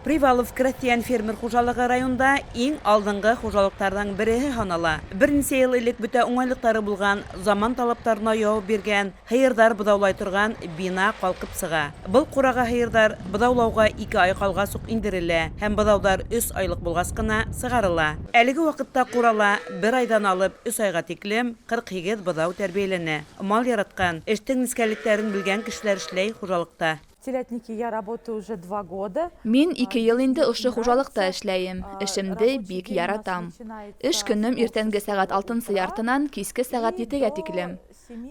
Привалов крәҫтиән фермер хужалығы районда иң алдынғы хужалыҡтарҙың береһе һанала. Бер нисә йыл элек бөтә уңайлыҡтары булған, заман талаптарына яуап биргән, һыйырҙар быҙаулай торған бина ҡалҡып сыға. Был ҡураға һыйырҙар быҙаулауға 2 ай ҡалғас уҡ индерелә һәм быҙауҙар 3 айлыҡ булғас ҡына сығарыла. Әлеге ваҡытта ҡурала 1 айҙан алып 3 айға тиклем 48 быҙау тәрбиәләнә. Мал яратҡан, эштең нескәлектәрен белгән кешеләр эшләй хужалыҡта. Телятнике я работаю уже 2 года. Мин 2 йыл инде ошо хужалыҡта эшләйем. Эшемде бик яратам. Эш көнөм иртәнге сәғәт 6:30-нан киске сәғәт 7-гә тиклем.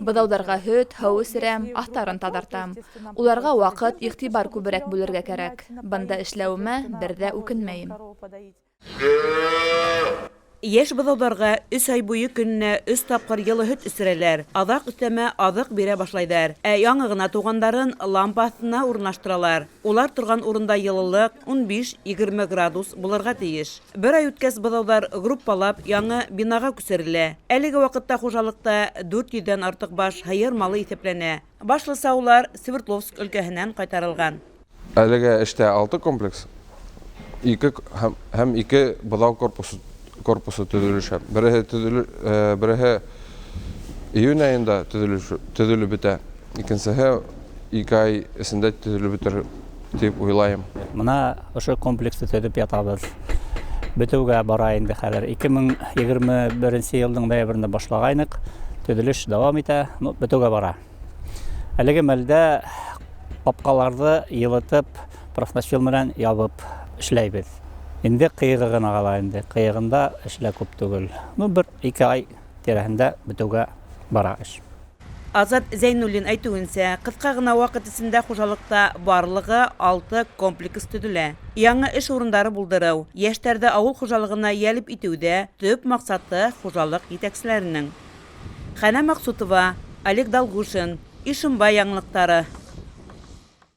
Быҙауҙарға һөт, һыу эсерәм, аҫтарын таҙартам. Уларға ваҡыт, иғтибар күберәк бүлергә кәрәк. Бында эшләүемә бер ҙә үкенмәйем. Йәш быҙауҙарға 3 ай буйы көнөнә 3 тапҡыр йылы һөт эсерәләр, аҙаҡ өҫтәмә аҙыҡ бирә башлайҙар. Ә яңы ғына туғандарын лампа аҫтына урынлаштыралар. Улар торған урында йылылыҡ 15-20 градус булырға тейеш. Бер ай үткәс быҙауҙар группалап яңы бинаға күсерелә. Әлеге ваҡытта хужалыҡта 400-дән артыҡ баш һыйыр малы иҫәпләнә. Башлыса улар Свердловск өлкәһенән ҡайтарылған. Әлегә эштә 6 комплекс, 2 һәм 2 быҙау корпусы төҙөлөшә. Береһе июнь айында төҙөлөп бөтә, икенсеһе 2 ай эсендә төҙөлөп бөтөр тип уйлайым. Мына ошо комплексты төҙөп ятабыҙ. Бөтөүгә бара инде хәҙер. 2021 йылдың ноябрендә башлағайныҡ. Төҙөлөш дауам итә, бөтөүгә бара. Әлеге мәлдә ҡапҡаларҙы йылытып, профнастил менән ябып эшләйбеҙ. Инде ҡыйығы ғына ҡала инде. Ҡыйығында эшлә күп түгел. Бер 2 ай тирәһендә бөтөүгә бара эш. Азат Зәйнуллин әйтеүенсә, ҡыҫҡа ғына ваҡыт эсендә хужалыҡта барлығы 6 комплекс төҙөлә. Яңы эш урындары булдырыу, йәштәрҙе ауыл хужалығына йәлеп итеүҙә төп маҡсаты хужалыҡ етәкселәренең. Хәнә Маҡсутова, Олег Долгушин, Ишембай яңылыҡтары.